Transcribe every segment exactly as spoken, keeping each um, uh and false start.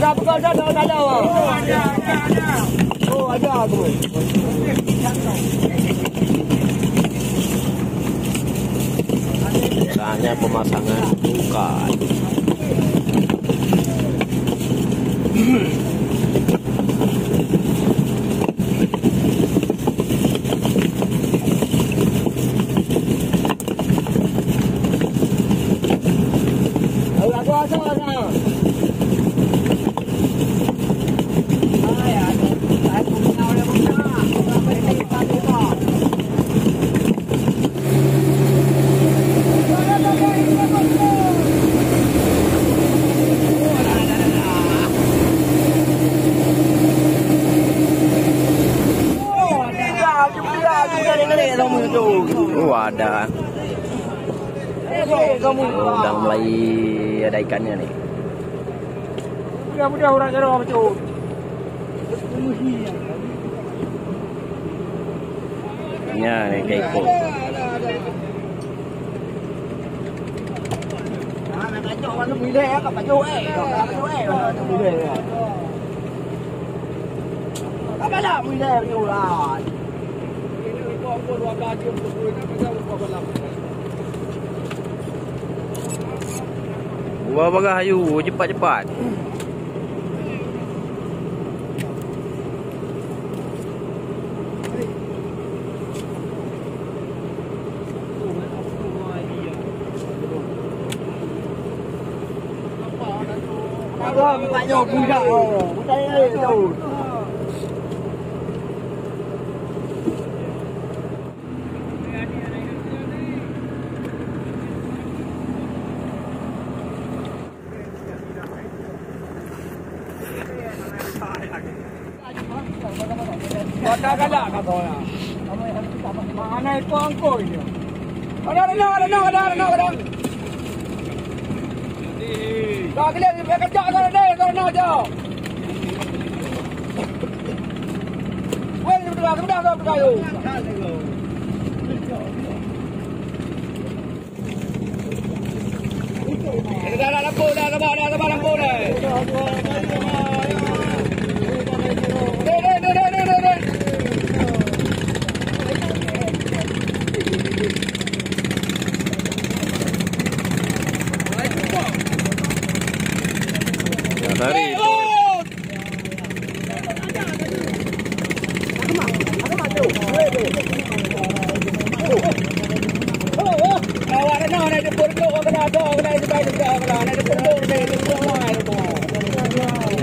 Apa kau dah tahu dalam, ah? Oh, ada aku. Saatnya pemasangan buka. Oh, ada. Oh, dah mulai ada ikannya ni. Mudah-mudahan orang jarang betul. Nya ni, kaiko. Dua bagah ayu, cepat-cepat. Ada, ada, ada, ada. Mana itu angkoi dia? Ada, ada, ada, ada, ada, ada. Tak boleh, dia kejap, tak ada, tak ada, tak ada. Weh, sudah, sudah, sudah, sudah. Dah, dah, lampu dah, sabar dah, sabar lampu dah. Dek, dek, dek. Dah tarik.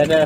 Ada.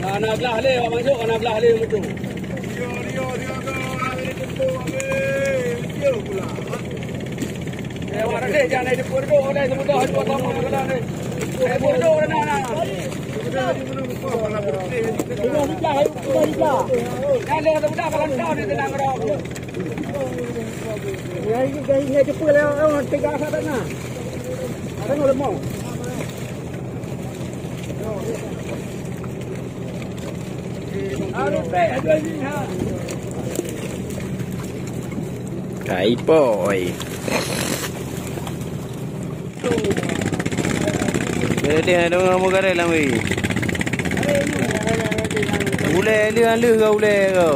Nah, na glah lé, awak masuk, na glah lé beutôi. Eh, awak raden jangan ada purdo, ada semudah dua sama kena ni. Ada purdo kena na. Sudah nikah, ayo, sudah nikah. Kan dia semudah kalau tahu dia tenang roh. Ya, ini dah ini aja pula orang tiga sahabat na. Ada mau lemau. Kai poi. Dia dah dengar muka dia lama ni. Ulai dia, dia ke ulai ke?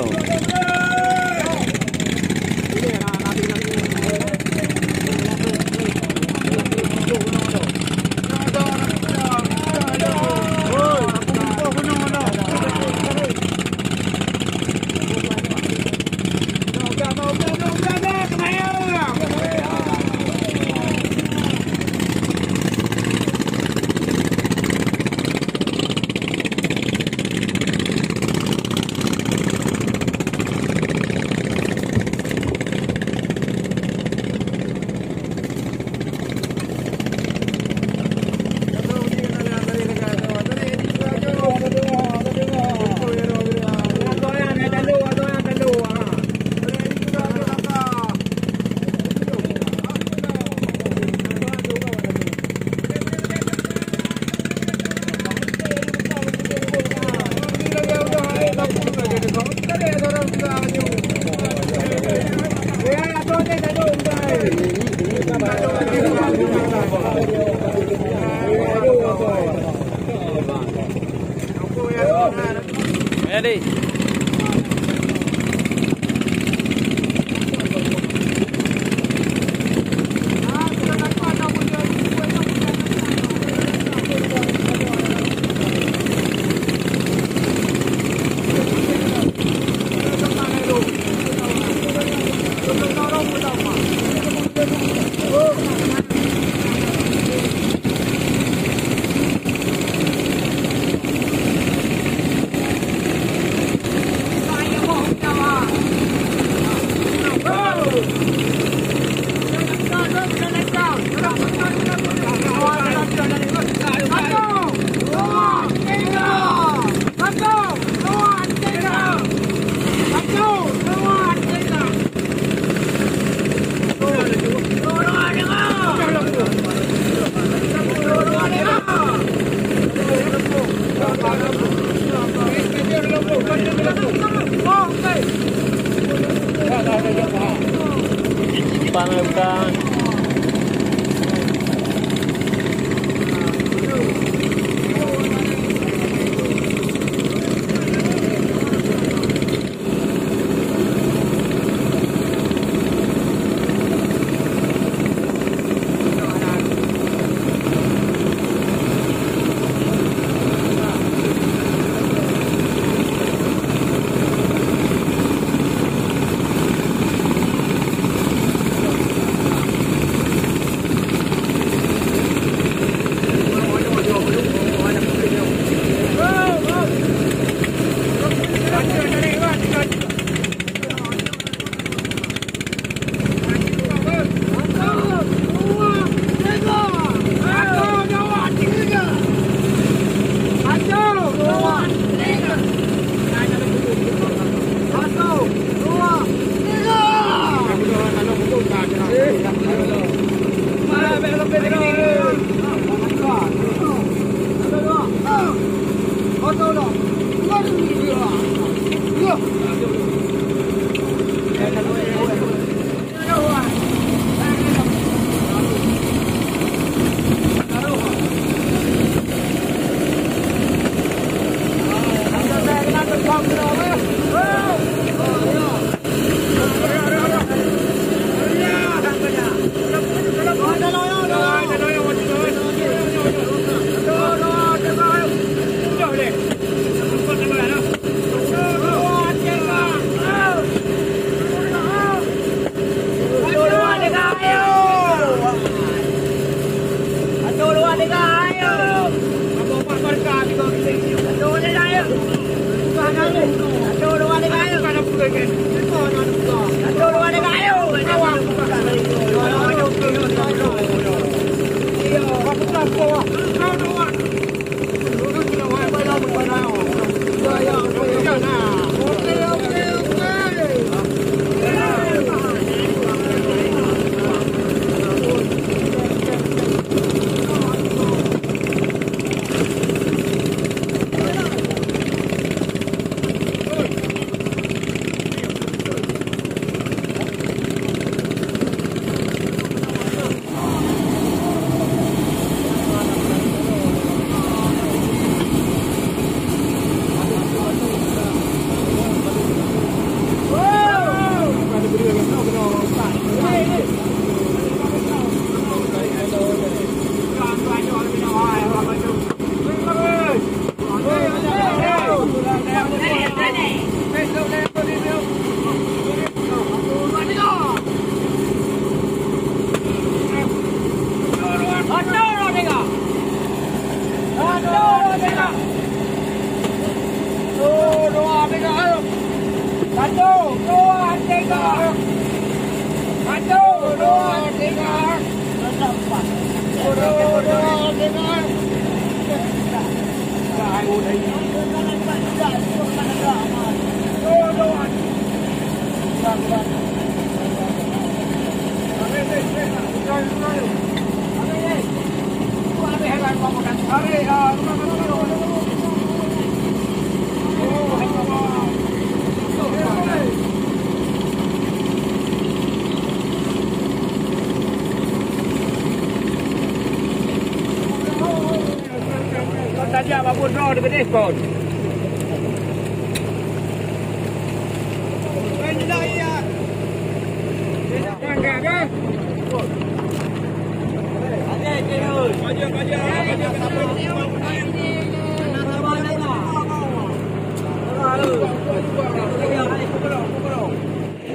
Tajak bak droe dikeudeh kon.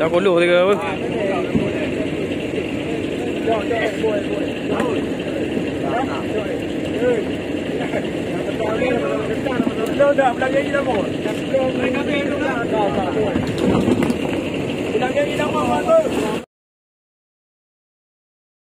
Dah puluh tiga apa?